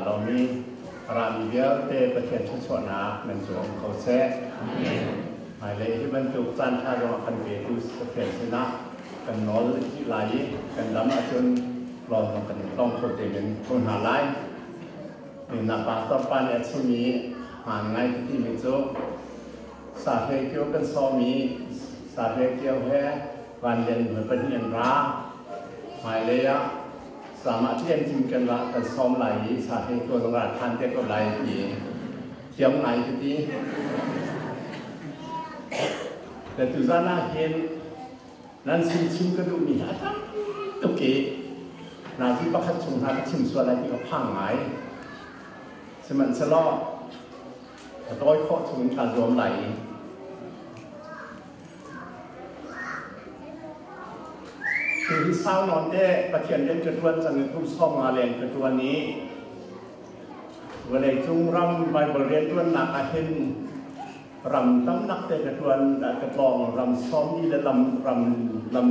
Kaa lawm i a rami vialte Pathian thluachuahnak nan cung um ko seh. Hmailei hi bantuk caan ṭha zong a kan petu Pathian sinah kan nawl dih lai i kan dam ahcun lawn zong kan in tlawng kho te men ko hna lai. Nunnak pastor pa nih a chim i hmaan ngai ka timi cu Sahle kio kan sawm i sahle kio he Van Lian hmai pahnih an ra. Hmailei ah Samah Tlian kan ra kan sawm lai i sahle kio zong ra ṭhan te ko lai ti thiam ngai ka ti. Le tuzan ah hin nan sin chim ka duhmi hi a tam tuk i nazi pakhat chung hna ka chim sual lai ti ka phang ngai. Sihmanhsehlaw a tawi khawh chung in kaa zuam lai i Hi sau nawn te Pathian rian ka ṭuan cang i kum 50 leng ka ṭuan i vawleicung ram Baibal rianṭuannak ah hin ram tamnak te ka ṭuan ka tlawng ram sawm li le lam ram lam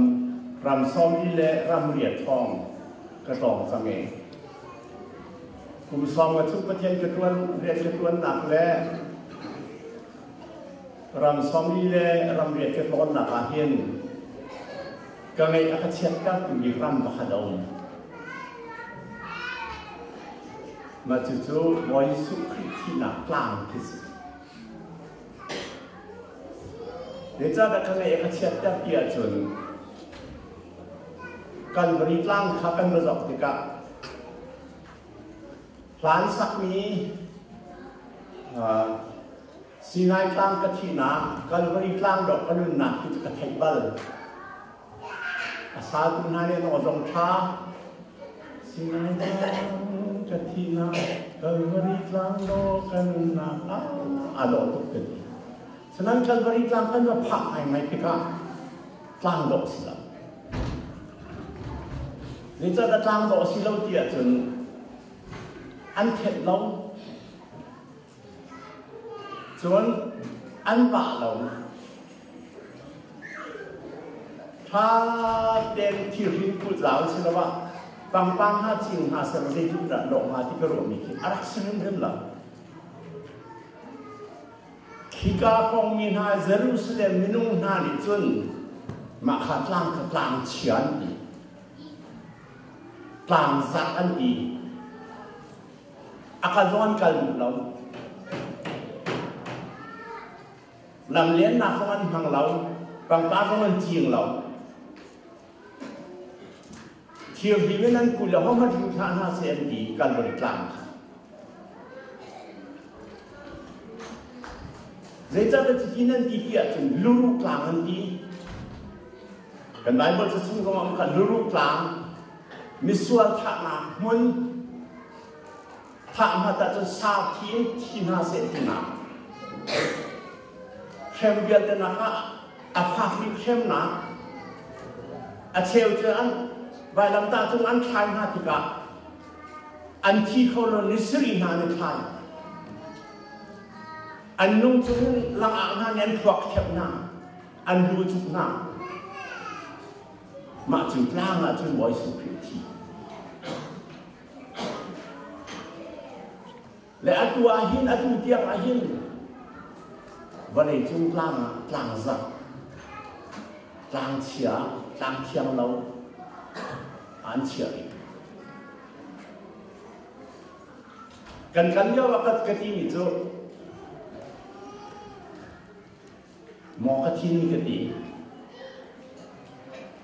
ram sawm li le ram riat thawng ka tlawng cang i kum 50 chung Pathian ka ṭuan rian ka ṭuannak le Ram sawmli le ramriat ka tlawnnak ah hin ka ngaih a ka chiattertu bik ram pakhat a um. Mah cucu Bawi Jesuh Khrih thihnak tlang khi si. Zeicahdah ka ngaih a ka chiatter ti ahcun Kalvari tlang kha kan va zoh tikah hlan sakmi Sinai tlang ka thihnak, Kalvari tlang dawh ka nunnak ti cu ka theih bal. A satu hna nih an aw zong ṭha. Sinai tlang ka thihnak, Kalvari tlang dawh ka nunnak aa dawh tuk ka ti. Sanan Kalvari tlang kan va phak ngaingai tikah tlang dawh si lo. Zeicahtiah tlang dawh si lo ti ahcun an khenh lo. Cun an vah lo. Ṭha tein thirhri kulhlau asiloah pangpang hna cing hna seh zeitluk dah lawh hnga ti ka ruahmi khi a rak si hrimhrim lo. Khika hrawngmi hna Jerusalem minung hna nih cun mah kha tlang kha tlang chia an ti. Tlang zak an ti. A ka zawn kal duh lo. Lamlennak zong an hmang lo. Pangpar zong an ciing lo. Thirhri in an kulh le hohmanh lut hlah hna seh an ti Kalvari tlang kha. Zeicahtiah cuti nan ti ti ahcun luruh tlang an ti. Kan Baibal ca chung zong ah khan luruh tlang misual thahnak hmun thah hna ahcun sau thi in thi hna seh tinak hrem vialte nak ah a fak bik hremnak a cheu cu an vailamtah cung an thlai hna tikah an thi kho lo ni sarih hna an i thlai an nung cung langah hna nih an thluak thep hna an lu cuk hna Mah cu tlang ah cun Bawi Jesuh Khrih a thi. Le atu ah hin, atu tiang ah hin, vawlei cung tlang ah tlang zak, tlang chia, tlang thiang lo an chia rih. Kan kan lio ah ka timi cu Maw ka thin ka ti.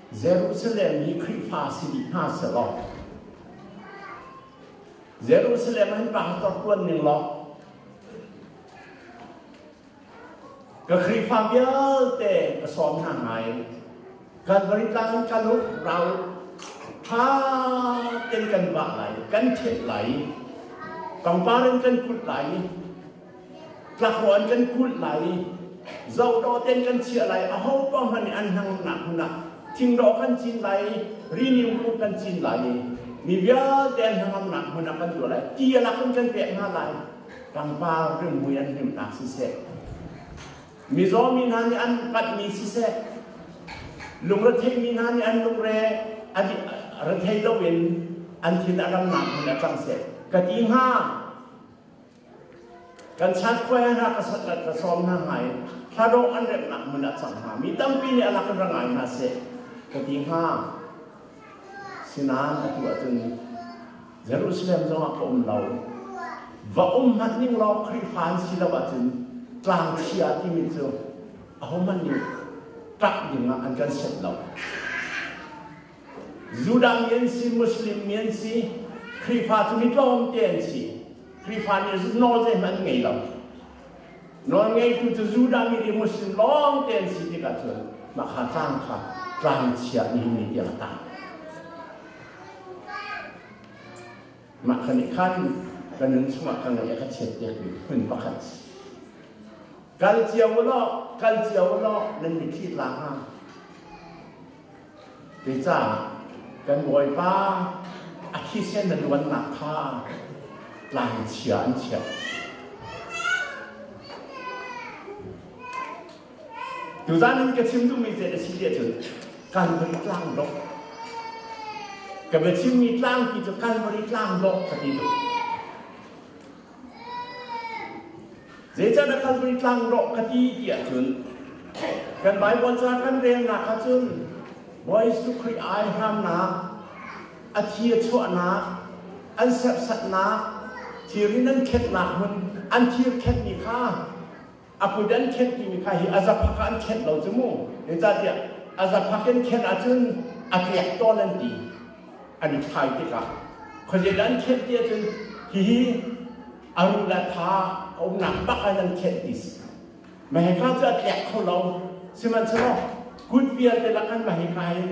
Jerusalem hi Khrihfa si dih hna selaw Jerusalem ah hin pastor tuan ning law ka Khrihfa vialte ka sawm hna ngai Calvary tlang in kal u ra u ṭha ten kan vah lai kan thet lai pangpar in kan kulh lai Tlakrawh an kan kulh lai i zohdawh ten kan chiah lai aho paoh hmanh nih an hnangamnak hmun ah thingdawh kan cin lai i riniu kung kan cin lai i mi vialte an hnangamnak hmun ah kan tuah lai ti a lak in kan pek hna lai pangpar rimhmui an hlimnak siseh mizaw mi hna nih an patmi siseh lungretheimi hna nih an lungre rethei loin an thin a ramnak hmun ah cang seh. Ka ti hnga. Kan chat khuai hna ka ka sawm hna hnga i thladawh an remnak hmun ah cang hnga. Mi tampi nih a lak in ra ngai hna seh ka ti hnga. Sinain atu ahcun Jerusalem zongah ka um lo. Va um hmanh ning law Khrihfa an si lo ahcun tlangchia timi cu ahohmanh nih ṭap dingah an kan set lo. Judah mi an si, Muslim mi an si, Khrihfa cu mi tlawmte an si. Khrihfa nih nawl zeihmanh an ngei lo. Nawl ngeitu cu Judah mi le Muslim lawngte an si tikah cun mah kha tlang kha tlangchia nihin ni tiang a tang. Mah kha nih khan ka nun chungah ka ngaih a ka chiatpiakmi hmun pakhat si. Kal cio u law, kal cio u law, nan mitthli tla hnga. Cucaah kan Bawipa a thisen a luannak kha tlangchia an chiah. Tuzan in ka chim duhmi zei a si ti ahcun Calvary tlang dawh. Ka biachimmi tlangpi cu Calvary tlang dawh ka ti duh. Zeicahdah Calvary tlang rawh ka ti ti ahcun kan Baibal ca kan relnak ahcun Bawi Jesuh Khrih ai hramnak, a thi a chuahnak, an serhsatnak, thir in an khenhnak hmun, an thir khenhmi kha a kut an khenh timi kha hi a zaphak ah an khenh lo cu mu. Zeicahtiah a zaphak in khenh ahcun a tlek tawn an ti. An i thlai tikah khuazei dah an khenh ti ahcun hihi a ruh le tha a umnak bak ah nan khenh ti si. Mahika cu a tlek kho lo. Sihmanhsehlaw kut vialte lak an mahika hin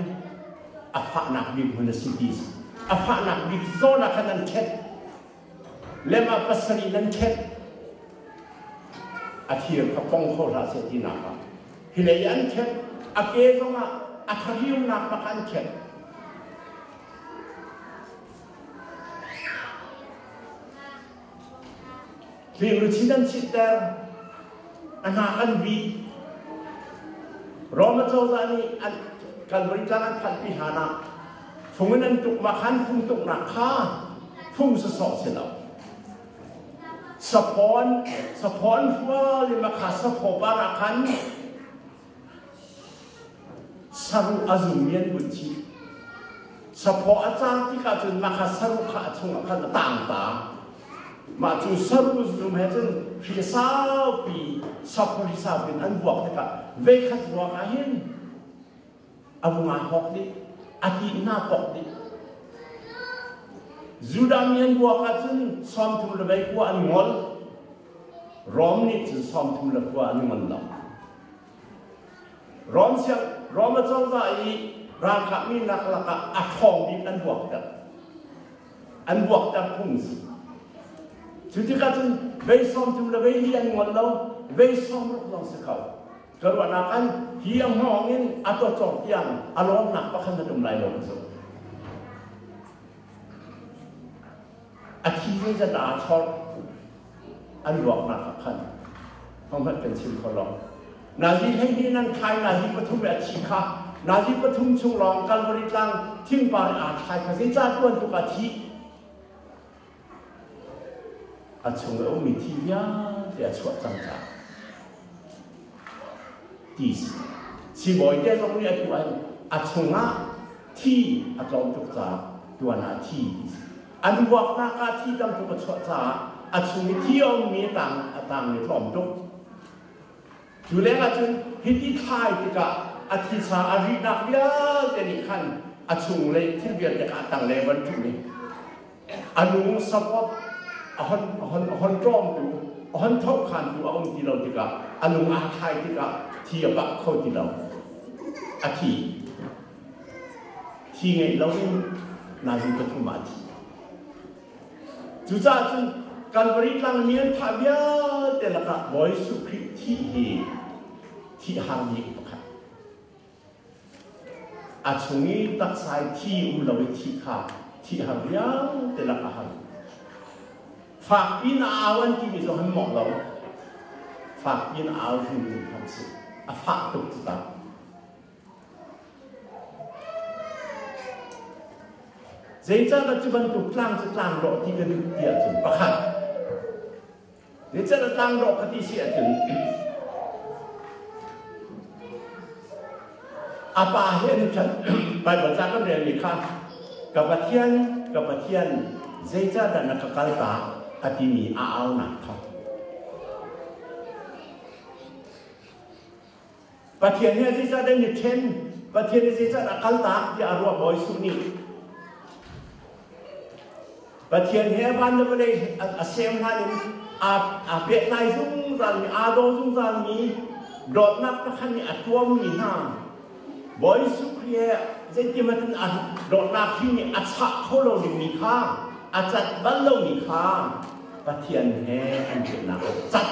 a fahnak bik hmun a si ti si. A fahnak bik zawn ah khan an khenh. Lem ah pasarih nan khenh. A thir kha pong kho hlah seh tinak ah. Hi lei an khenh, a ke zongah a thahriumnak bak an khenh. Hling luchin an chiter, a hna an vih. Rome cozah nih an Calvary tlang an phanhpi hlan ah fung in an tuk ma khan fung tuknak kha fung sawsawh si lo. Saphawn saphawn hual in kha saphaw par ah khan saruh a zummi an bunh chih. Saphaw a cang tikah cun mah kha saruh kha a chungah khan a tang ta. Mah cu saruh zum he cun hri saupi saphaw hri saupi in an vuak tikah veikhat vuak ah hin a vung aa hawk dih, a tihna pok dih. Judah mi an vuak ahcun 33 le vei kua an ngol. Rom nih cun 33 le kua an ngol lo. Rom siang Rom acozah i ralkap mi nak lakah a ṭhawng bik an vuakter. An vuakter phung si. Cu tikah cun vei 30 le vei li an ngol lo, vei 60 lawng si kho. Ka ruahnak an hi a hngawng in a tawcawk tiang a lawmnak pakhat an um lai lo ka zumh. A thi zeizat aa chawr an ruaknak ah khan hohmanh kan chim kho lo. Nazi 12 nan thlai nazi pathum le a thi kha nazi pathum chung lawng Calvary tlang thingpar in aa thlai kha zeicah tuan tuk a thi A chung a ummi thi vialte a chuah cang caah ti si. Siibawi te zong nih atu an a chungah thi a tlawm tuk caah tuan ah thi ti si. An vuaknak ah thi tam tuk a chuah caah a chung i thi a ummi a tang a tangmi a tlawm tuk. Cu lengah cun hiti thlai tikah a thisa a rihnak vialte nih khan a chunglei thil vialte kha a tanglei a van ṭum i a nung support a hon hon hon ṭawmtu a hon thohkhantu a um ti lo tikah a lung aa thlai tikah thi a bak kho ti lo a thi thi ngeih loin nazi pathum ah a thi cucaah cun Calvary tlang mi an thah vialte lakah Bawi Jesuh Khrih thih hi thih har bik pakhat A chung i taksa i thi um lo i thi kha thih har vialte lak a har. Fakpi in a au an timi zong an mawh lo. Fakpi in a au hrimhrim kha si. A fah tuk cu ta. Zeicahdah cu bantuk tlang cu tlang dawh ti kan duh ti ahcun pakhat zeicahdah tlang dawh ka ti si ahcun a pa he an ṭhan Baibal ca kan relmi kha ka Pathian ka Pathian zeicahdah na ka kaltak a timi a aunak kha Pathian nih zeicahdah ni ṭhen Pathian nih zeicahdah kaltak tiah a ruah Bawi Jesuh nih Pathian he van le vawlei a sem hlan in aa pehtlai zungzalmi aa daw zungzalmi dawtnak pakhat nih a tuammi hna Bawi Jesuh Khrih he zeitimat in a dawtnak hri nih a chah kho lo dingmi kha a cat bal lomi kha Pathian he an pehnak a cat.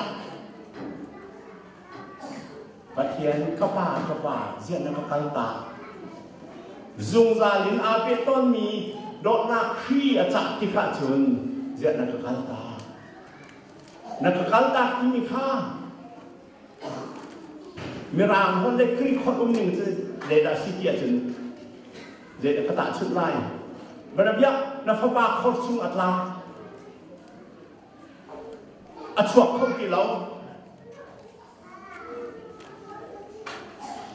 Pathian ka pa ka pa ziah na ka kaltak zungzal in aa peh tawnmi dawtnak hri a cah tikah cun ziah na ka kaltak na ka kaltak timi kha mirang holh le Greek holh um ning cu zeidah si ti ahcun zeidah ka tahchunh lai Barabia na fapa khor chung a tla A chuak kho ti lo.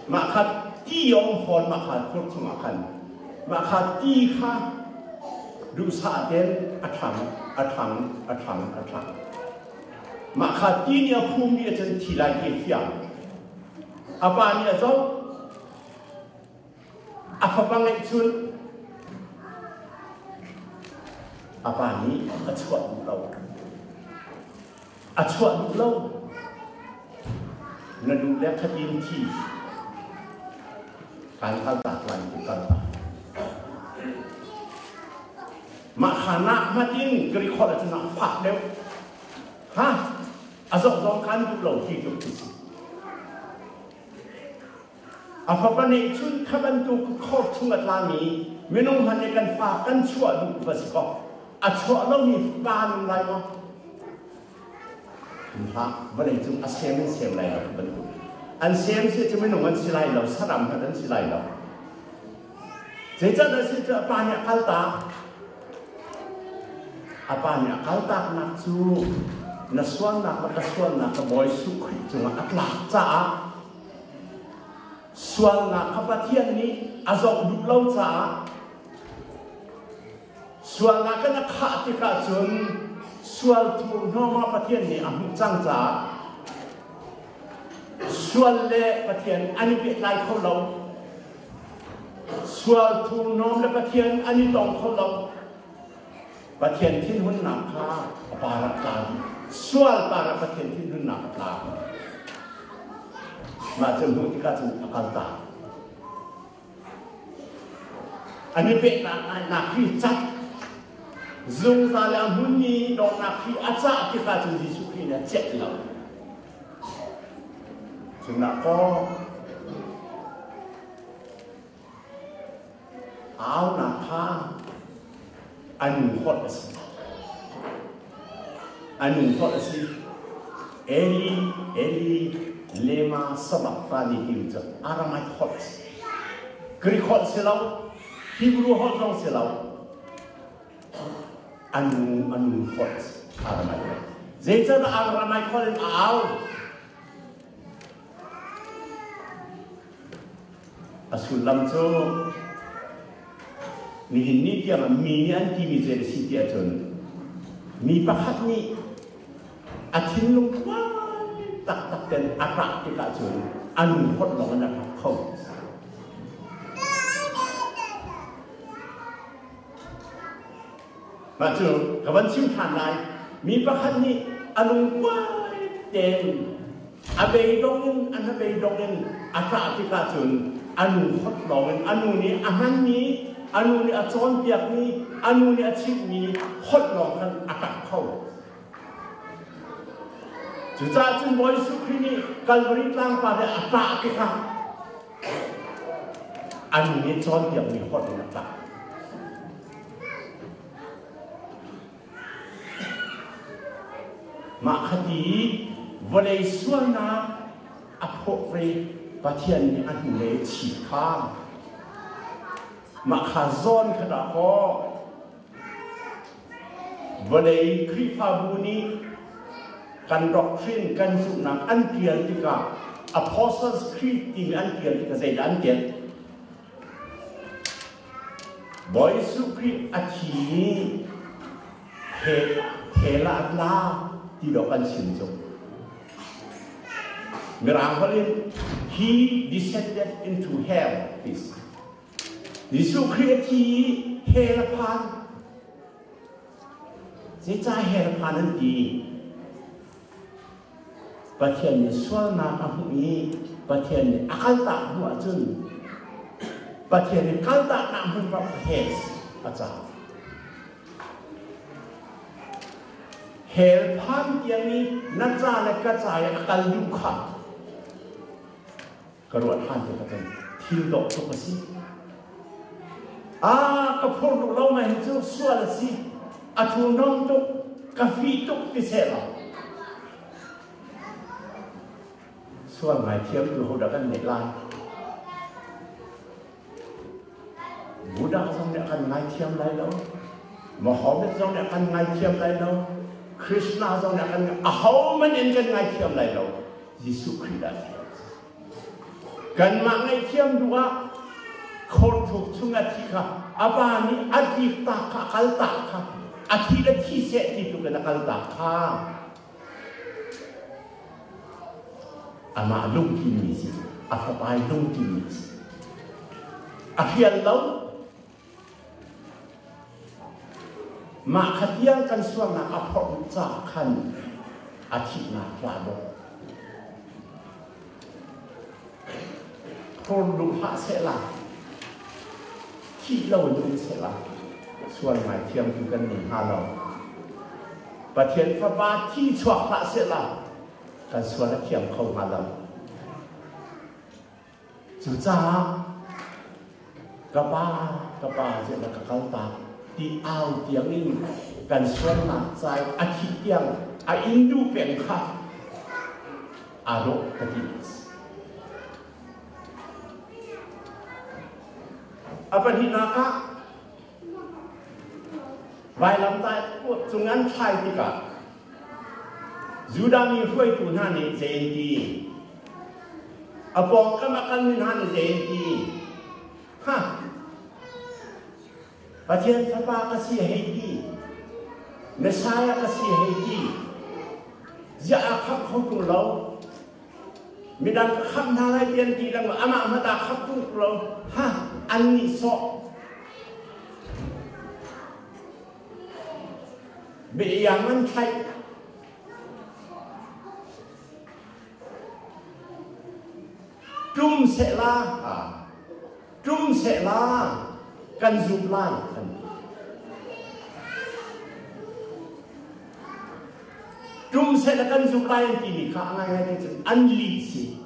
Mah kha ti a um fawn mah kha khur chungah khan. Mah kha ti kha duhsah tein a ṭhang, a ṭhang, a ṭhang, a ṭhang. Mah kha ti nih a phummi a cun thi lai ti a fiang. A pa nih a zoh. A fapa ngeihchun a pa nih a chuah duh lo. A chuah duh lo. Na duh le khatin thi. Kan kal tak lai ti kal tak. Mah kha nak hmat in ka record ahcun a fak deuh. Ha? A zoh zong kan duh lo ti tluk khi si. A fapa nih cun kha bantuk khor chung a tlami minung hmanh nih kan fa kan chuah duh va si kaw a chuah lomi pa nung lai maw? Hlah, vawlei cung a sem in sem lai lo kha bantuk. An sem si cu minung an si lai lo, saram hmanh an si lai lo. Zeicahdah si cu a pa nih a kaltak? A pa nih a kaltaknak cu na sualnak le ka sualnak ka Bawi Jesuh Khrih cungah a tlak caah Sualnak kha Pathian nih a zoh duh lo caah sualnak in a khah tikah cun sual thurhnawm ah Pathian nih a hmuh cang caah sual le Pathian an i pehtlai kho lo. Sual thurhnawm le Pathian an i tong kho lo. Pathian thinhunnak kha a par ah tla dih. Sual par ah Pathian thinhunnak a tla. Mah cu hmuh tikah cun a kal ta. An i pehnak hi cat zungzal a hmunmi dawtnak hi a cah tikah cun Jesuh Khrih nih a celh lo. Cunah kaw Aunak kha a nu holh a si. A nu holh a si. Eli, Eli, lema sabachthani ti cu Aramaic holh a si. Greek holh si lo, Hebrew holh zong si lo. A nu, a nu holh a si. Aramaic holh. Zeicahtiah Aramaic holh in a au? A sullam cu nihin ni tiang ah mi nih an timi zei a si ti ahcun mi pakhat nih a thinlung tluan taktak ten a ṭah tikah cun a nu holh lawng in a ṭap kho. Mah cu ka van chim ṭhan lai. Mi pakhat nih a lungkuai tein a beidong in a hnabeidong in a ṭah tikah cun a nu hot lawng in a nu nih a hmanmi, a nu nih a cawnpiakmi, a nu nih a chimhmi holh lawng khan a ṭap kho. Cucaah cun Bawi Jesuh Khrih nih Kalvari tlangpar i a ṭah tikah a nu nih cawnpiakmi holh in a ṭap. Mah khati vawlei sualnak a phawh ve Pathian nih a hnulei a chit kha mah kha zawn kha dah kaw. Vawlei Khrihfabu nih kan doctrine kan zumhnak an tial tikah Apostles Creed timi an tial tikah zeidah an tial? Bawi Jesuh Khrih a thi i hell ah a tla ti dawh kan chim cu. Mirang holh in he descended into hell ti si. Jesuh Khrih a thi i hell a phan. Zeicah hell a phan an ti? Pathian nih sualnak a hmuh i Pathian nih a kaltak hnu ahcun Pathian nih kaltaknak hmun ram hell a caang. Hell phan tiang i na ca le ka ca i a kal duh kha ka ruah ṭhan te ka cun thil dawh tuk a si. Ah, ka phur duh lo mai hi cu sual a si. A thurhnawm tuk, ka fih tuk ti seh law. Sual ngaithiam tu ho dah kan neih lai? Buddha zong nih a kan ngaithiam lai lo. Mohammed zong nih a kan ngaithiam lai lo. Krishna zong nih a kan ahohmanh in kan ngaithiam lai lo. Jesuh Khrih dah thiam. Kanmah ngaihthiam duh ah khor thuk chung a thi kha a pa nih a tlik tak kha a kal tak kha a thi le thi seh ti tluk in a kal tak kha amah lungtlinmi si a fapa lungtlinmi si a hrial lo Mah kha tiang kan sualnak a phorh ca khan a thihnak tla dawh. Phur duh hlah sehla, thih lo in um sehla, sual ngaithiamtu kan nei hnga lo. Pathian Fapa thi chuak hlah sehla, kan sual a thiam kho hnga lo. Cucaah ka pa, ka pa ziah na ka kaltak ti au tiangin kan sualnak ca i a thih tiang a in duh peng kha aa dawh ka ti. A pahnihnak ah vailamtah cung an thlai tikah Judah mi hruaitu hna nih zei an ti? A pawngkam a kalmi hna nih zei an ti? Ha! Pathian Fapa ka si hei ti. Messiah ka si hei ti. Ziah aa khamh kho ṭung lo? Midang ka khamh hna lai ti an ti lengmang. Amah hmanh aa khamh ṭung lo. Ha! An nihsawh. Biaiang an thlaih. Tum sehla, tum sehla, kan zumh lai an ti. Tum sehla kan zumh lai an timi kha a ngaingai te cun an lih si.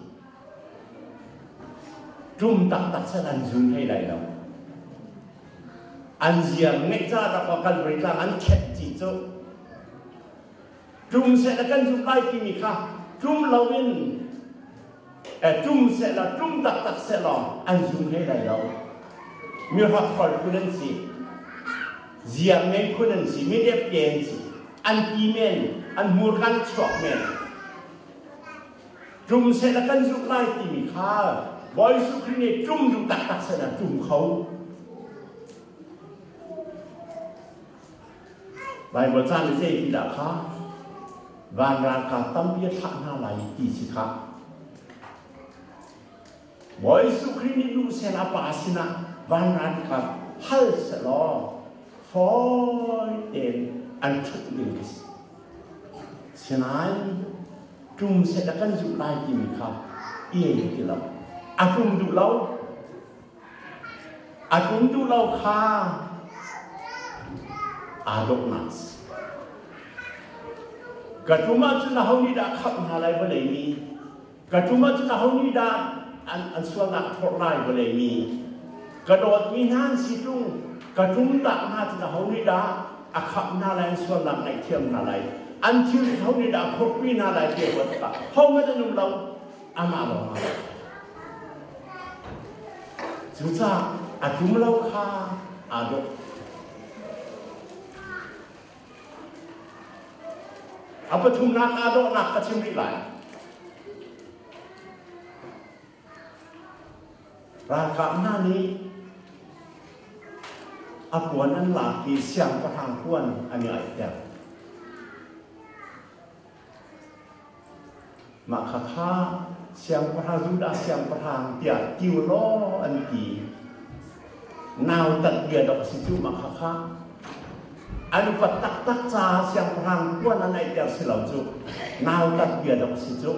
Tum taktak seh an zum hlei lai lo. An ziang ngeih ca rak wa Kalvary tlang an khenh ci cu tum seh la kan zumh lai timi kha tum loin tum seh la tum taktak seh law an zum hlei lai lo. Mi hrokhrawl phun an si. Ziang ngei phun an si. Mi depte an si. An ti men, an hmurka an chuak men. Tum seh la kan zumh lai timi kha Bawi Jesuh Khrih nih tum duh taktak seh la tum kho. Baibal ca nih zei ti dah kha van ralkap tampi a thlah hna lai ti si kha. Bawi Jesuh Khrih nih duh seh la pa sinah van ralkap hal seh law fawi tein an ṭhut ding khi si. Sinain ṭum seh a kan zumh lai timi kha i ti lo. A ṭum duh lo. A ṭum duh lo kha aa dawhnak si. Ka ṭum ahcun aho nih dah khamh hna lai vawlei mi? Ka ṭum ahcun aho nih dah an, an sualnak phorh lai vawlei mi? Ka dawtmi hna an si ṭung. Ka ṭum tak hna cun aho nih dah a khamh hna lai, an sualnak ngaihthiam hna lai? An thil ho nih dah a phurhpi hna lai ti ruat tikah hohmanh an um lo, amah lawng ah. Cucaah a ṭum lo kha aa dawh. A pathumnak aa dawhnak ka chim rih lai. Ralkap hna nih a puan an lak i siangpahrang puan an i aihter. Mah khakha siangpahrang Judah siangpahrang tiah ti u law an ti. Nautat bia dok a si cu mah khakha. An upat taktak caah siangpahrang puan an aihter si lo cu. Nautat bia dok a si cu.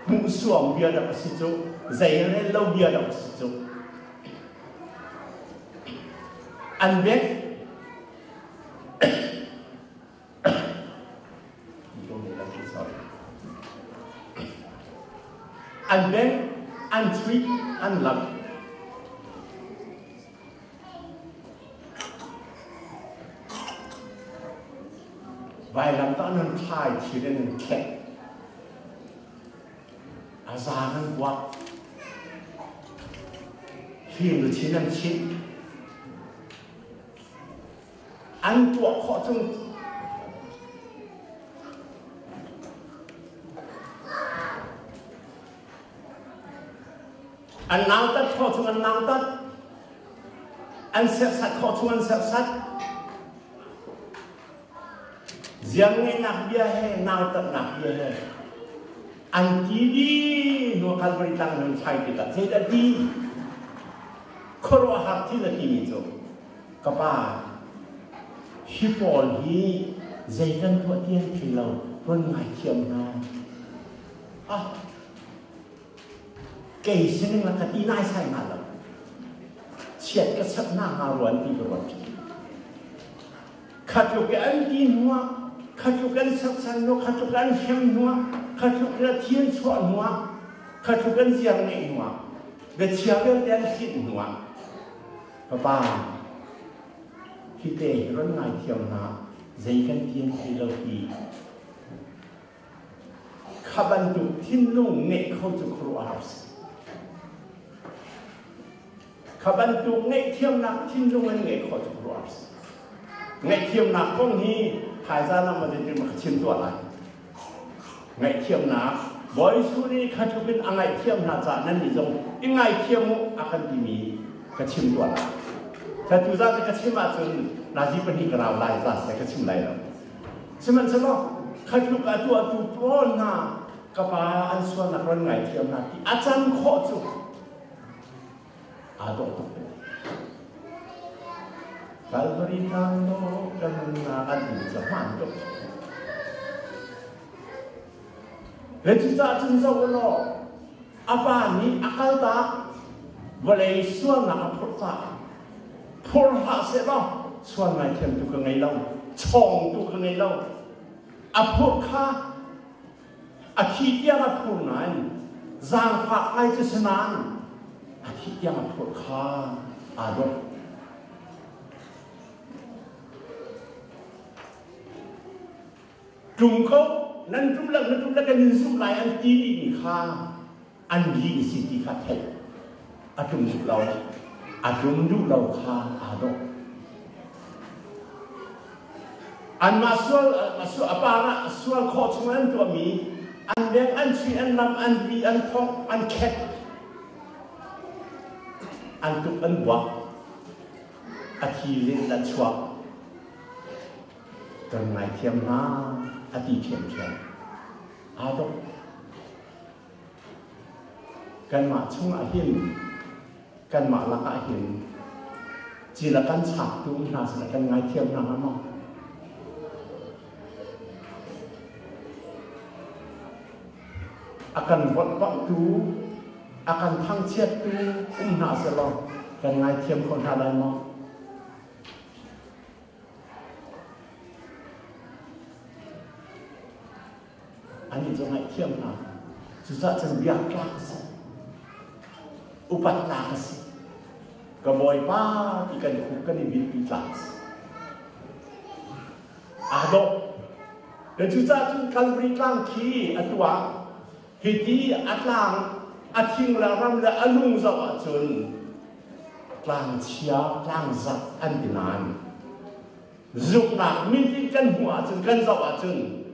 Hmuhsuam bia dok a si cu. Zeirel lo bia dok a si cu. An bek An bengh, an chuih, an lamh. Vailamtah nan thlai thil in an khenh. A zaang an kuak. Hlim luchin an chinh. An tuah khawh chung an nautat khawh chung an nautat an serhsat khawh chung an serhsat ziang ngeihnak bia he nautatnak bia he an ti dih hnu Calvary tlang nan thlai tikah zeidah ti khuaruahhar thil a timi cu Ka pa, hi pawl hi zei kan tuah ti an thei lo, run ngaithiam hna. Ah, kei sining la ka ti naisai hnga lo. Chiat ka sat hna hnga rua an ti ka ruat. Kha tluk i an ti hnuah, kha tluk an sersan hnuah, kha tluk an hrem hnuah, kha tluk in a thi an chuah hnuah, kha tluk an ziar ngeih hnuah, biachia vialte an hlinh hnuah, Ka pa, hi te hi ron ngaithiam hna, zei kan ti an thei lo ti. Kha bantuk thinlung ngeih kho cu khuaruahhar si. Kha bantuk ngaihthiamnak thinlung an ngeih khawh cu khuaruahhar si. Ngaihthiamnak kong hi thaizan ah maw zeitin maw ka chim tuah lai. Ngaihthiamnak Bawi Jesuh nih kha tluk in a ngaihthiam hna caah nannih zong i ngaithiam u a kan timi ka chim tuah lai. Ka tu zat ka chim ahcun nazi pahnih ka rau lai za se ka chim lai lo. Sihmanhsehlaw kha tluk a tuahtu pawl hna ka pa an sualnak ron ngaithiam hna ti a can khawh cu aa dawh tuk. Calvary tlang dawh kan nunnak an um cu hmaan tuk. Le cucaah cun zoh u law a pa nih a kaltak vawlei sualnak a phurh caah phur hlah seh law sual ngaithiamtu ka ngei lo, chawngtu ka ngei lo. A phurh kha A thi tiang a phur nain zaangfak ngai cu si nain a thi tiang a phurh kha aa dawh. Tlung ko nan tum le na tum le kan in zumh lai an ti dihmi kha an lih si ti kha theih a tlung duh lo a tlung duh lo kha aa dawh. Anmah sual a par ah sual khawh chung an tuahmi an beng an chuih an lam an vi an thongh an khet an tuk an buak a thi len an chuak kan ngaithiam hna a ti ṭhiamṭhiam aa dawh kanmah chungah hin kanmah lakah hin cil a kan chaktu hna sinah kan ngaithiam hna hnga maw? A kan volhpamhtu, a kan thangchiattu um hna selaw kan ngaithiam kho hna lai maw? Anih cu ngaihthiam hna. Cucaah cun biak tlak a si. Upat tlak a si. Ka Bawipa ti kan khup kan i bilpi tlak a si. Aa dawh. Le cucaah cun Calvary tlang khi a tuah. Hiti a tlang, a thing le ram le a lung zoh ahcun tlang chia, tlang zat an ti nain zuknak mit in kan hmuh ahcun kan zoh ahcun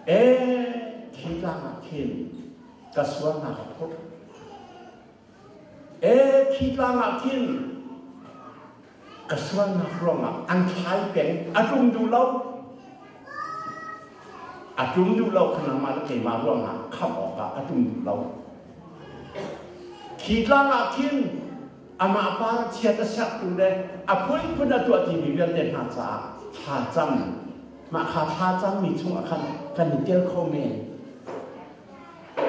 Ee, khi tlang ah khin ka sualnak a phurh. Ee, khi tlang ah khin ka sualnak ruangah an thlai peng, a ṭum duh lo. A ṭum duh lo kha nangmah le keimah ruangah khamh awkah a ṭum duh lo. Khi tlang ah khin amah pa chiat a sertu le a phunphun a tuah timi vialte hna caah thla cam. Mah kha thla cammi chungah khan kan i tel kho men.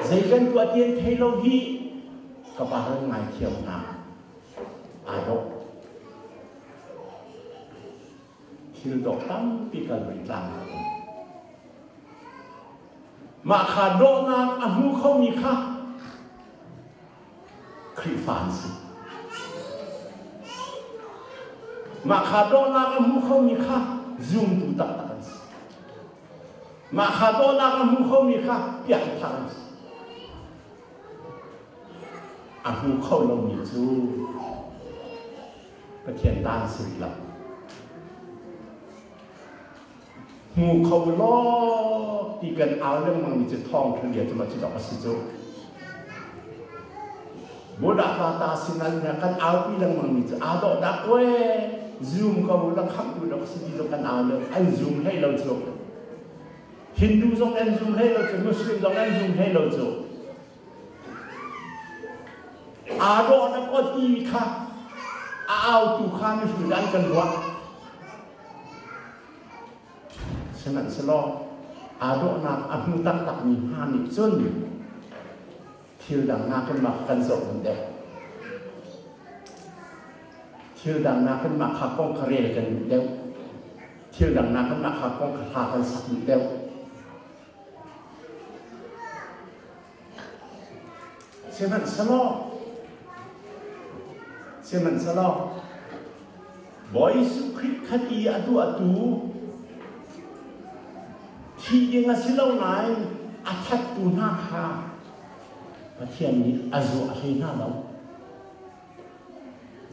Zei kan tuah ti an thei lo hi ka pa ran ngaithiam hna. Aa dawh. Thil dawh tampi Kalvary tlang ah a um. Mah kha dawhnak a hmu khomi kha Khrihfa an si. Mah kha dawhnak a hmu khomi kha zumtu taktak an si. Mah kha dawhnak a hmu khomi kha piangthar an si. A hmu kho lomi cu Pathian ta an si rih lo. Hmu kho law ti kan au lengmang mi cu thawngṭha bia cu ma cu dok a si cu. Buddha pa ta sinan kan aupi lengmang mi cu aa dawh dah koe zoom ko la khamtu dok si ti zong kan au le an zoom hlei lo cu. Hindu zong an zoom hlei lo cu, Muslim zong an zoom hlei lo cu. Aa dawh na ko ti kha a autu kha mihrut an kan ruah. Sihmanhsehlaw aa dawhnak a hmu taktakmi hna nih cun thil dang nakin mah kan zoh hun deuh. Thil dang nakin mah kha kong kha rel kan duh deuh. Thil dang nakin mah kha kong kha hla kan sak duh deuh. Sihmanhsehlaw, Bawi Jesuh Khrih khat i a tuahtu thi ding a si lo nain a thattu hna kha Pathian nih a zuah hlei hna lo.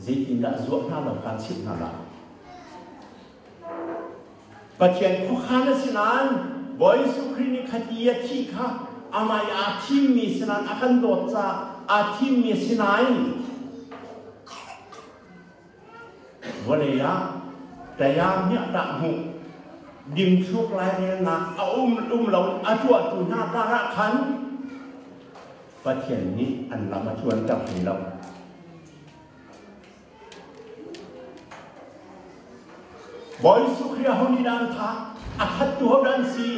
Zeitindah a zuah hna lo kaan chimh hna lai. Pathian khuakhan a si nain Bawi Jesuh Khrih nih khati a thih kha amah i aa thimmi si nain a kan dawt caah aa thimmi a si nain vawlei ah taya miah hmuh dingthluk lairelnak a um um lo a tuahtu hna karah khan Pathian nih an lam a tluanter hlei lo. Bawi Jesuh Khrih aho nih dah an thah? A thattu ho dah an si?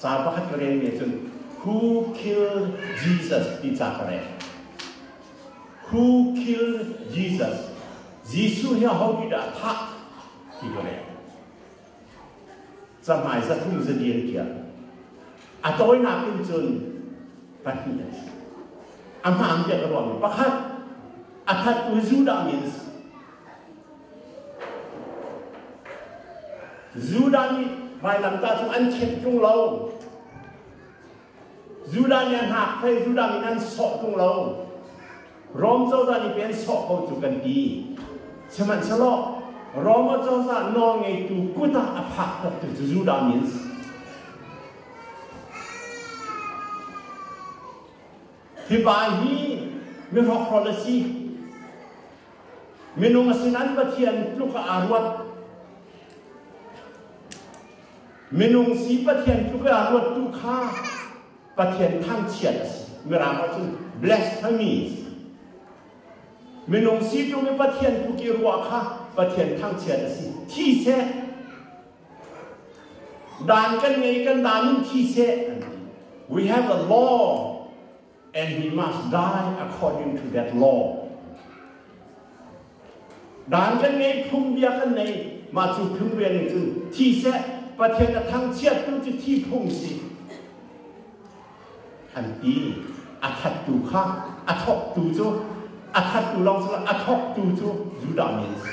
Ca pakhat ka relmi ahcun Who killed Jesus ti ca ka rel. Who killed Jesus? Jesuh hi aho nih dah a thah ti ka rel. Cahmai 300 zadian tiah a tawinak in cun pahnih an si. A hmaan tiah ka ruahmi pakhat a thattu Judah mi an si. Judah nih vailamtah cu an khenh ṭung lo. Judah nih a hnak thei Judah min an sawh ṭung lo. Rom cozah nih pen sawh ko cu kan ti. Sihmanhsehlaw Rom cozah nawlngeitu kut ah a phak taktu cu Judah mi an si. Hi pa hi mihrokhrawl a si. Minung a si nain Pathian tluk ah aa ruat. Minung si Pathian tluk ah aa ruattu kha Pathian thangchiat a si. Mirang ahcun blasphemy a si. Minung si ṭung i Pathian tluk i ruah kha Pathian thangchiat a si. Thi seh. Dan kan ngei kan dan in thi seh an ti. We have a law and he must die according to that law. Dan kan ngei phungbia kan nei mah cu phungbia nih cun thi seh Pathian a thangchiattu cu thi phung si an ti a thattu kha a thawktu cu a thattu lawng cu a thawktu cu Judah mi an si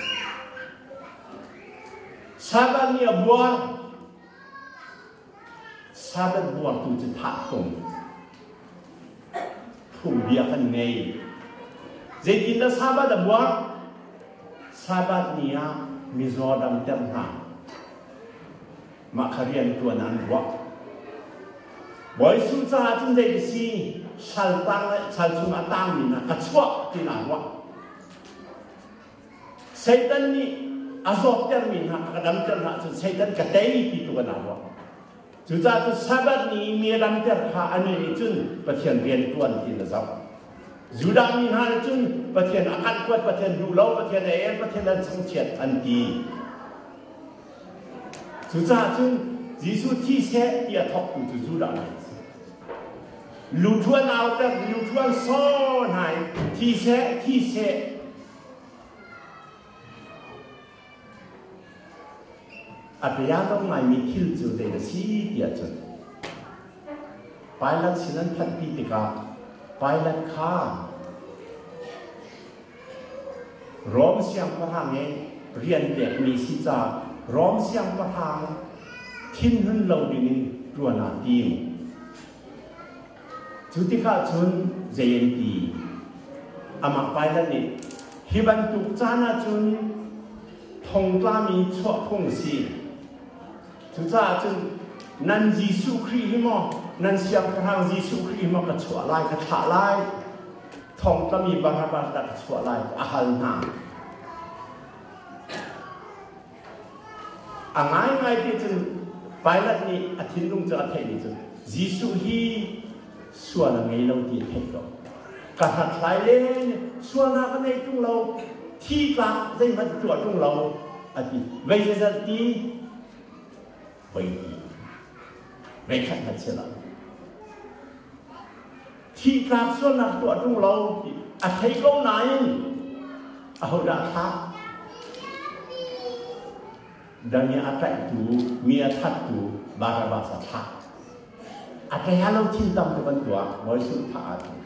Sabbath ni a buar Sabbath buartu cu thah phung phungbia kan ngei. Zeitindah Sabbath a buar? Sabbath ni ah mizaw damter hna. Mah kha rian ṭuan an ruah. Bawi Jesuh caah cun zei si sal tang le sal chung a tangmi hna ka chuah ti naa ruah. Satan nih a zawttermi hna ka damter hna cun Satan ka tei ti tu ka naa ruah. Cucaah cu Sabbath ni i mi a damter kha anih nih cun Pathian rian ṭuan ti na zoh. Judah mi hna nih cun Pathian a kanh kuat, Pathian duh lo, Pathian a el, Pathian an chungchiat an ti. Cucaah cun Jesuh thi seh ti a thawktu cu Judah mi an si. Luthu an auter, luthu an saw hna i thi seh, thi seh. A bia lo ngaimi thil cu zei a si tiah cun Pilate sin an phanhpi tikah Pilate kha Rom siangpahrang i rian pekmi si caah Rom siangpahrang thinhun lo dingin ṭuan aa tim. Cu tikah cun zei an ti? Amah Pilate nih hi bantuk caan ah cun thongtlami chuah phung a si. Cucaah cun nan Jesuh Khrih hi maw nan siangpahrang Jesuh Khrih hi maw ka chuah lai, ka thlah lai, thongtlami Barabbas dah ka chuah lai a hal hna. A ngaingai ti cun Pilate nih a thinlung cu a theihmi cu Jesuh hi sual a ngei lo ti a theih ko. Ka hlathlai len sualnak a nei ṭung lo, thi tlak zeihmanh tuah ṭung lo a ti. Vei zeizat ti? Voi ti. Vei khat hmanh si lo. Thi tlak sualnak tuah ṭung lo ti a thei ko nain ahodah a thlah? Damiah a tlaihtu, mi a thattu Barabbas a thlah. A ṭha lo thil tam tuk an tuah, Bawi Jesuh thah ah cun.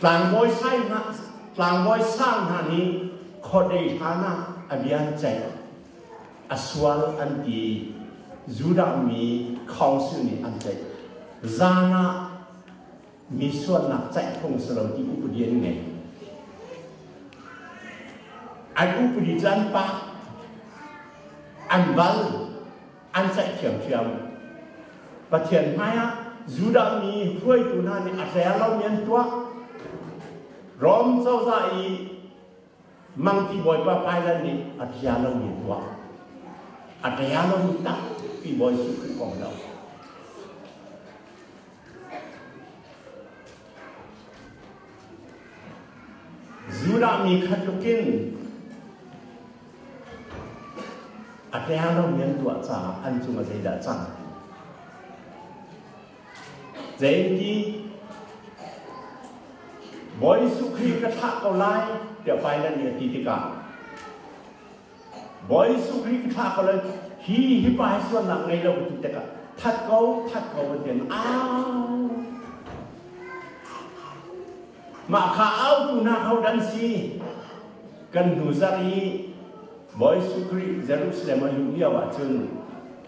Tlangbawi sai hna, tlangbawi sang hna nih khuadei hlan ah a bia an ceih. A sual an ti. Judah mi council nih an ceih. Zan ah mi sualnak ceih phung si lo ti upadi an ngei. An upadi cu an pah, an bal, an ceih ṭhiamṭhiam. Pathian hmaiah Judah mi hruaitu hna nih a ṭer lomi an tuah. Rom cozah i mangki bawipa Pilate nih a ṭia lomi a tuah. A ṭia lomi tampi Bawi Jesuh Khrih kong lo. Judah mi kha tlukin a ṭeng lomi an tuah caah an cungah zeidah a cang? Zei Bawi Jesuh Khrih ka thlah ko lai tiah Pilate nih a ti tikah Bawi Jesuh Khrih ka thlah ko lai hi hi pa hi sualnak ngei lo ti tikah that ko that ko an ti au Mah kha autu hna ho dan si? Kan hnu zarh i Bawi Jesuh Khrih Jerusalem a luh lio ahcun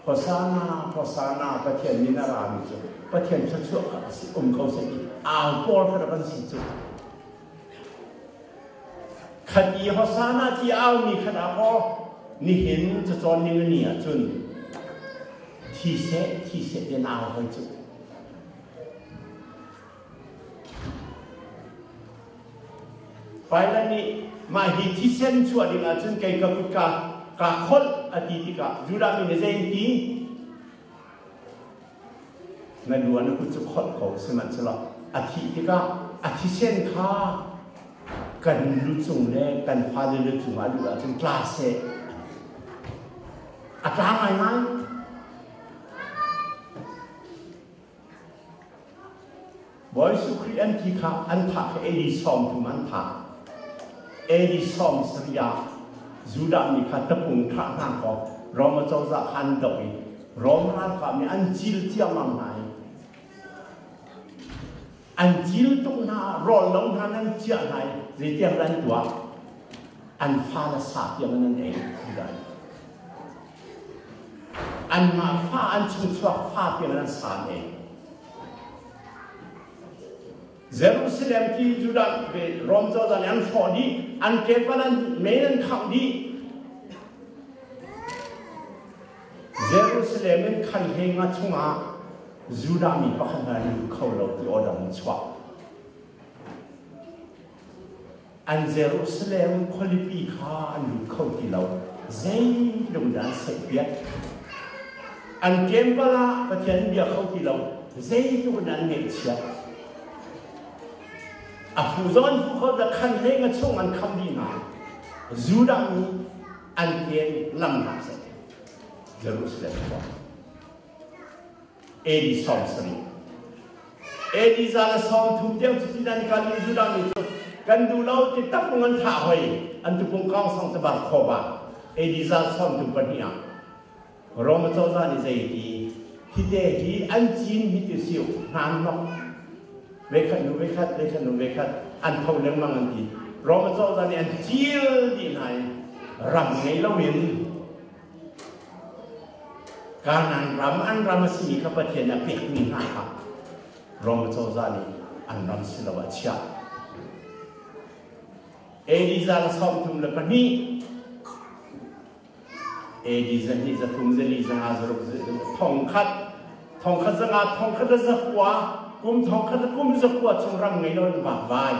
Hosana, Hosana, Pathian min a rami cu Pathian thluachuah kha a si um ko seh ti au pawl kha rak an si cu. Khat i Hosana ti aumi kha dah kaw nihin cacawn ning ni ahcun thi seh, thi seh ti an au hoi cu. Pilate nih mah hi thisen chuah ding ahcun kei ka kut ka kaa kholh a ti tikah Judah mi nih zei an ti? Na lu ah na kut cu kholh ko sihmanhsehlaw a thih tikah a thisen kha kan lu cung le kan fale lu cung ah luh ahcun tla seh. A tla ngaingai. Bawi Jesuh Khrih an thi kha an thah kha AD 30 an thah. AD 70 ah Judah mi kha tapung thah hna kaw Rome cozah kha an doh i Rome ralkap nih an cil ciammam hna i an cil tuk hna rawl lo hna nan ciah hna i zeitiang dah an tuah an fa le sa tiang in an ei Judah nih. Anmah fa an chungchuak fa tiang an san ei. Jerusalem khi Judah Rom cozah nih an hrawh dih, an temple an mei an khangh dih. Jerusalem in khan hlei nga chungah Judah mi pakhat hna lut kho lo ti order an chuah. An Jerusalem khualipi kha an lut kho ti lo. Zeitluk dah an seihpiak. An temple ah Pathian bia kho ti lo. Zeitluk in an ngeihchiat. A fu zong an fu kho da khan hlei nga chung an kham dih hna. Judah mi an ken lam hlah seh. Jerusalem khua. AD 70. AD 130 tiang cu nan kal i Judah mi cu kan duh lo ti tapung an thah hoi an tupung kong song cu bar kho ba AD 32 ah Rome cozah nih zei ti hi te hi an cin hi ti siu hnan nok veikhat nu veikhat veikhat nu veikhat an tho lengmang an ti Rome cozah nih an cil dih hna i ram ngei loin Kanaan ram an ram a simi kha Pathian a pekmi hna kha Rome cozah nih an ram si lo ah chiah. AD 32 AD 2 3 4 5 6 thongkhat thongkhat zanga thongkhat le zakua kum thongkhat le kum zakua chung ram ngei lo in vakvai.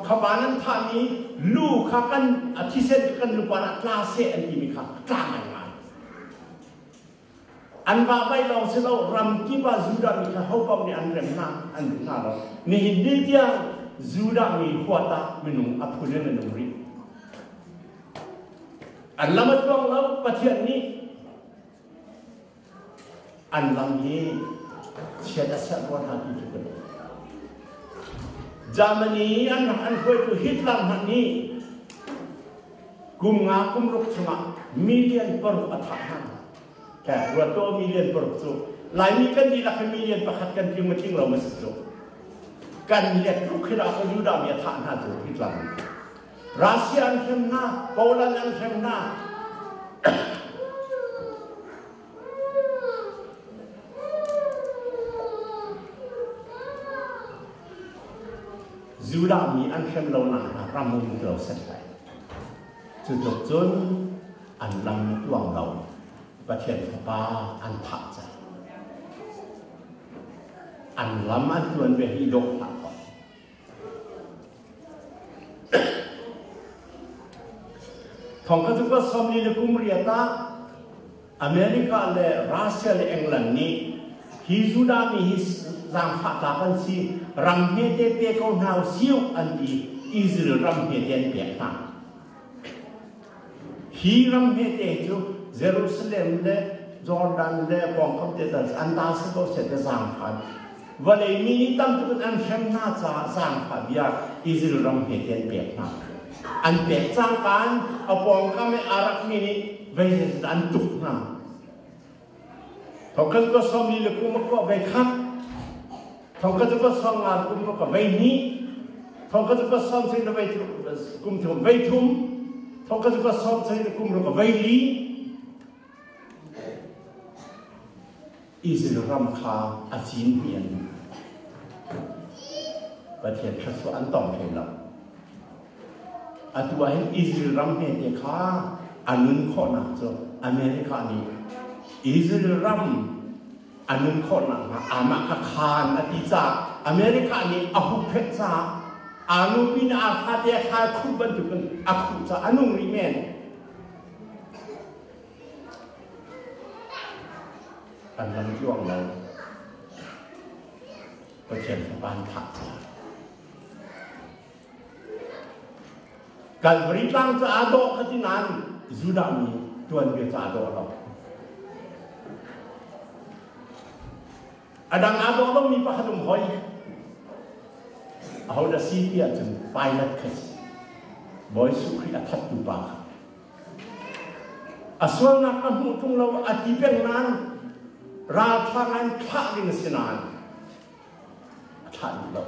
Kha van an thahmi lu kha kan a thisen kha kan luban ah tla seh an timi kha a tla ngaingai. An vahvaih lawng si lo, ram kip ah Judah mi kha hopaoh nih an rem hna, an duh hna lo. Nihin ni tiang Judah mi huat ah minung a phun in an um rih. An lam a tluang lo, Pathian nih An lam hi chiat a serh rua hna ti cu ka duh. Germany an an hruaitu Hitler hmanh nih kum nga kum ruk chungah million paruk a thah hna. Ke ruat to million paruk cu Laimi kan dihlak hi million pakhat kan tling ma tling lo ma si cu. Kan let ruk hi dah ka Judah mi a thah hna cu Hitler nih. Russia an hrem hna, Poland an hrem hna. Judah mi an hrem lo nak hna ram um lo set lai. Cu tluk cun an lam tuang lo. Pathian fapa an thah cang. An lam an tuan ve hi dawh hlah ko. Thongkhat cu sawmli le kum riat ah America le Russia le England nih hi Judah mi hi zaangfah tlak an si ram hmete pe ko hna usih an ti Israel ram hmete an pek hna. Hi ram hmete cu Jerusalem le Jordan le pawngkam te tal an ta si ko seh te zaangfah Vawlei mi nih tam tuk in an hrem hna caah zaangfah bia Israel ram hmete an pek hna. An pek cangka in a pawngkam i a rakmi nih vei zeizat an tuk hna. Thongkhat ka sawmli le kum a kua vei khat. Thongkhat ka sawm nga kum a kua vei hnih. Thongkhat ka sawm sing le vei kum thum vei thum. Thongkhat ka sawm sing le kum ruk vei li. Israel ram kha a cin hmi an Pathian thluachuah an tong hlei lo. Atu ah hin Israel ram hmete kha a nun khawhnak cu America nih Israel ram a nun khawhnak hnga amah kha khaan a ti caah America nih a hupphet caah aa nupi nih aa fate a kha khuh bantukin a khuh caah a nung rih men. An lam tluang lo. Pathian fapa an thah caah. Calvary tlang cu aa dawh kha ti nain Judah mi tuanbia cu aa dawh lo. A dang aa dawh lomi pakhat um hoi. Aho dah si ti ahcun Pilate kha si. Bawi Jesuh Khrih a thattu pa kha. A sualnak ka hmuh ṭung lo a ti peng nain ralṭha ngai thlah ding a si nain a thlah duh lo.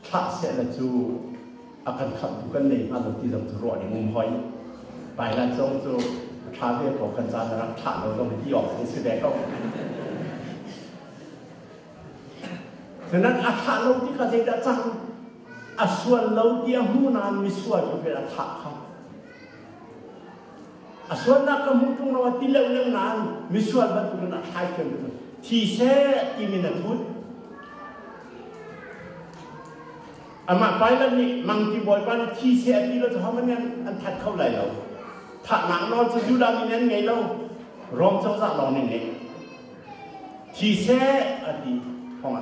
Thlah sehla cu a kan khamhtu kan nei hnga lo ti zong cu ruah ding um hoi. Pilate zong cu a ṭha ve ko kan caan a rak thlah lo zong ti awk zong si ve ko. Cunan a thlah lo ti kha zeidah cang? A sual lo ti a hmu nain misual cu pei a thah kha. A sualnak ka hmuh ṭung lo a ti leuhleuh nain misual bantukin a thlai thiam tu. Thi seh timi na thut. Amah Pilate nih mangki bawipa nih thi seh a ti lo cu hohmanh nih an that kho lai lo. Thahnak nawl cu Judah mi nih an ngei lo. Rom cozah lawng nih ngeih. Thi seh a ti thong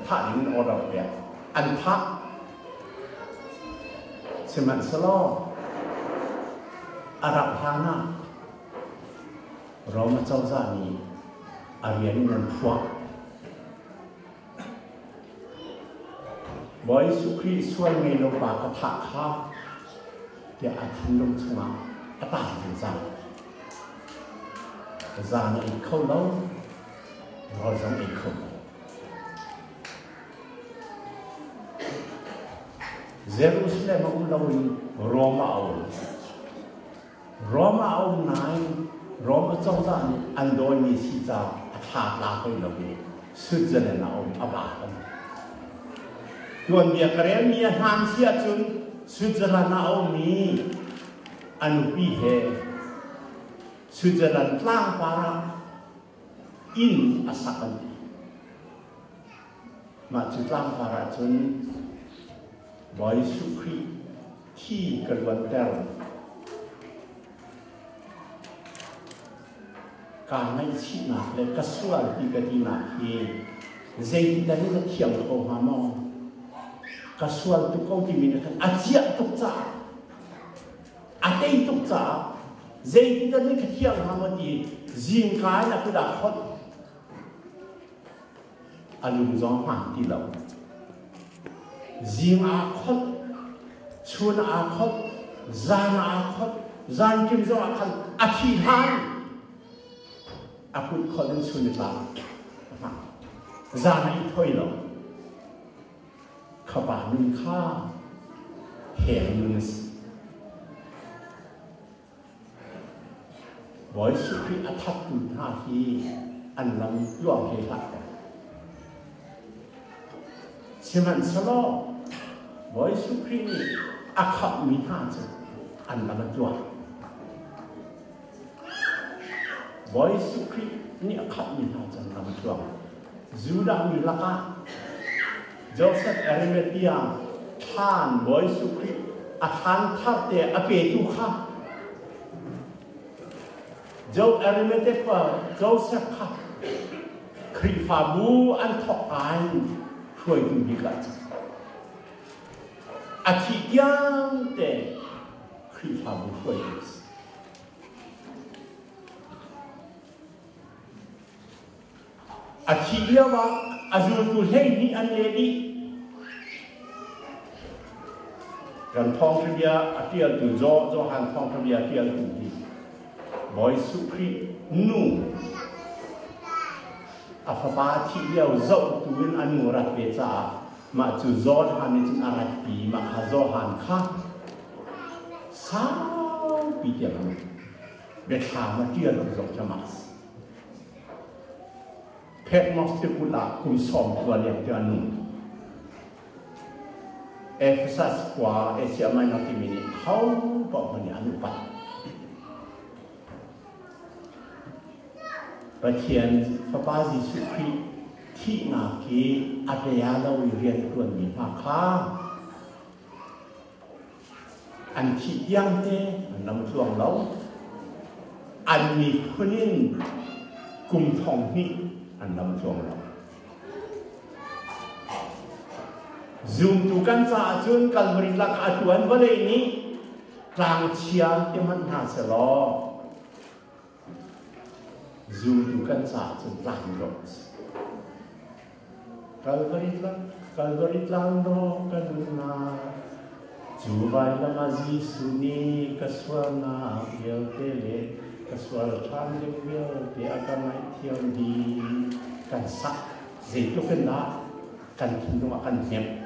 thah ding in order pek. An thah. Sihmanhsehlaw a rak hlan ah Rome cozah nih a rian in an phuah. Bawi Jesuh Khrih sual ngei lo pa ka thah kha tiah a thinlung chungah a taang zungzal. Zan a it kho lo, rawl zong ei kho lo. Jerusalem a um loin Rome ah a um. Rome ah a um nain Rome acozah nih an dawimi si caah a thla tla hoi lo i Switzerland ah a um a ba kan. Tuanbia ka relmi a hmaan si ahcun Switzerland ah a ummi a nupi he Switzerland tlangpar ah inn a sak an ti. Mah cu tlangpar ah cun Bawi Jesuh Khrih thi ka luanter. Kaa ngaihchihnak le ka sual ti ka tinak hi zeitin in a thiam kho hnga maw? Ka sual tuk ko timi na khan a ciah tuk caah a tei tuk caah zeitin in ka thiam hnga maw ti zingka in a kut ah khawt A lung zong hmaan ti lo. Zing aa khawt, chun aa khawt, zan aa khawt, zanṭim zong ah khan a thi hlan. A kut khawt in chun i tla a hmang. Zan ah i thoi lo. Khapa nun kha heng nun a si. Bawi Jesuh Khrih a thattu hna hi an lam tluang hlei hlah kaw. Sihmanhsehlaw Bawi Jesuh Khrih nih a khamhmi hna cu an lam a tluang. Bawi Jesuh Khrih nih a khamhmi hna cu an lam a tluang. Judah mi lakah Joseph Arimathea thlan Bawi Jesuh Khrih a thlan thar te a petu kha Joe Arimathea khua Joseph kha Khrihfabu an thawk in hruaitu bik ah cang. A thih tiang te Khrihfabu hruaitu a si. A thih lioah a zultu 12 an le dih. Kan thawngṭhabia a ṭialtu Johan thawngṭhabia a ṭialtu hi Bawi Jesuh Khrih nu a fapa a thih lio zohtu in a nu a rat ve caah mah cu Johan nih cun a ratpi mah kha Johan kha saupi tiang a nung. Biathlam a ṭial tu zong cu amah a si. Patmos tikulh ah kum 90 leng tiang a nung. Ephesus khua Asia Minor timi nih ho paoh hmanh nih an upat. Pathian Fapa Jesuh Khrih thihnak hi a ṭia lo i rian a ṭuanmi hna kha An thih tiang te an lam tluang lo. An miphun in kum 2000 an lam tluang lo. Zumtu kan caah cun Kalvari tlak a tuan vawlei nih tlangchia ti hmanh hna selaw zumtu kan caah cun tlang dawh a si. Kalvari tlang, Kalvari tlang dawh ka nunnak, cu vailam ah Jesuh nih ka sualnak vialte le ka sual ṭhan ding vialte a ka ngaihthiam dih. Kan sak zeitluk in dah kan thinlung ah kan hnemh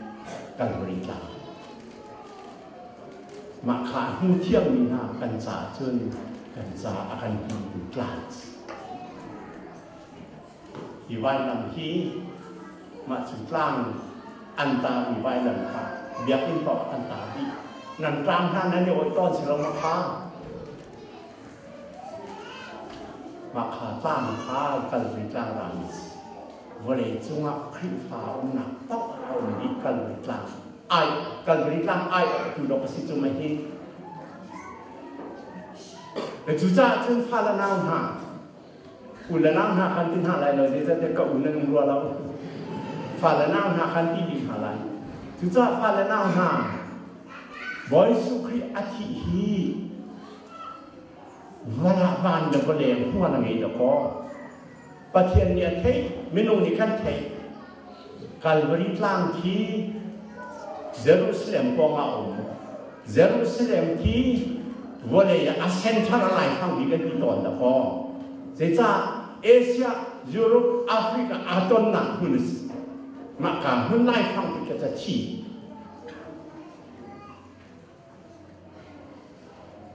Kalvari tlang. Mah kha a hmu thiammi hna kan caah cun kan caah a kan hnemtu tlang a si. Hi vailam hi mah cu tlang an taarmi vailam kha Biakinn paoh an tar dih. Nan tlang hna nan i awih tawn si lo maw kha? Mah kha tlang kha Kalvary tlang rami si. Vawlei cungah Khrihfa umnak paoh a um dih Kalvary tlang. Ai Kalvary tlang ai tu dok a si cu mei hi. Cucaah cun fa le nau hna, u le nau hna kan ti hna lai lo, zeicahtiah ka u nan um rua lo. Fa le nau hna kan ti dih hna lai. Cucaah fa le nau hna, Bawi Jesuh Khrih a thih hi van van le vawlei huan a ngei dakaw. Pathian nih a theih, minung nih kan theih. Kalvari tlang khi Jerusalem pawng ah a um. Jerusalem khi vawlei ah a center a laifang bik an ti tawn dakaw. Zeicah Asia, Europe, Africa aa tonnak hmun a si. Mah ka hmun laifang bik ka thi.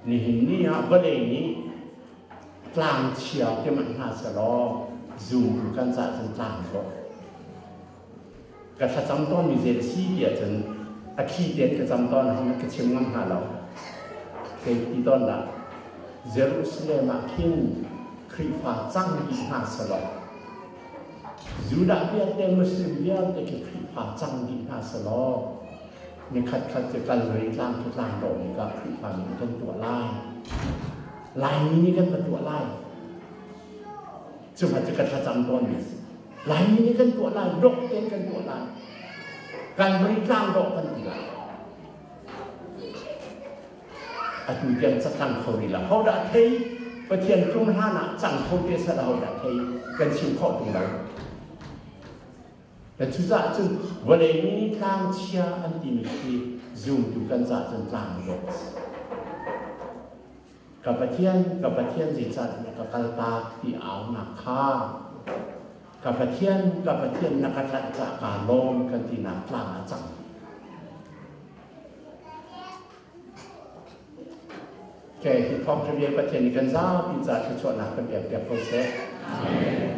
Nihin ni ah vawlei nih tlangchia ti hmanh hna selaw zumtu kan cah cun tlang dawh. Ka thlacam tawnmi zei a si ti ahcun a thli tein ka cam tawn hang ka chim ngam hnga lo. Kei ti tawn dah. Jerusalem ah khin Khrihfa cang dih hna selaw Judah vialte Muslim vialte khi Khrihfa cang dih hna selaw Nikhat khat cu Kalvari tlang cu tlang dawh bik ah Khrihfa nih kan tuah lai. Laimi nih kan va tuah lai. Cuha cu ka thlacam tawn mi si. Laimi nih kan tuah lai, dawh tein kan tuah lai. Kalvari tlang dawh kan ti lai. Atu tiang cakang kho rih lo. Ho dah thei? Pathian tlung hlan ah cang kho te sal ho dah thei? Kan chim khawh tung lo. Cucaah cun vawlei mi nih tlangchia an timi khi zumtu kan caah cun tlang dawh a si. Ka Pathian, ka Pathian zeicahtiah na ka kaltak ti aunak kha ka Pathian, ka Pathian na ka tlanh caah kaa lawm kan tinak tlang a cang. Okay, hi thawngṭha bia Pathian nih kan zapi ca thluachuahnak kan pek piak ko seh. Amen.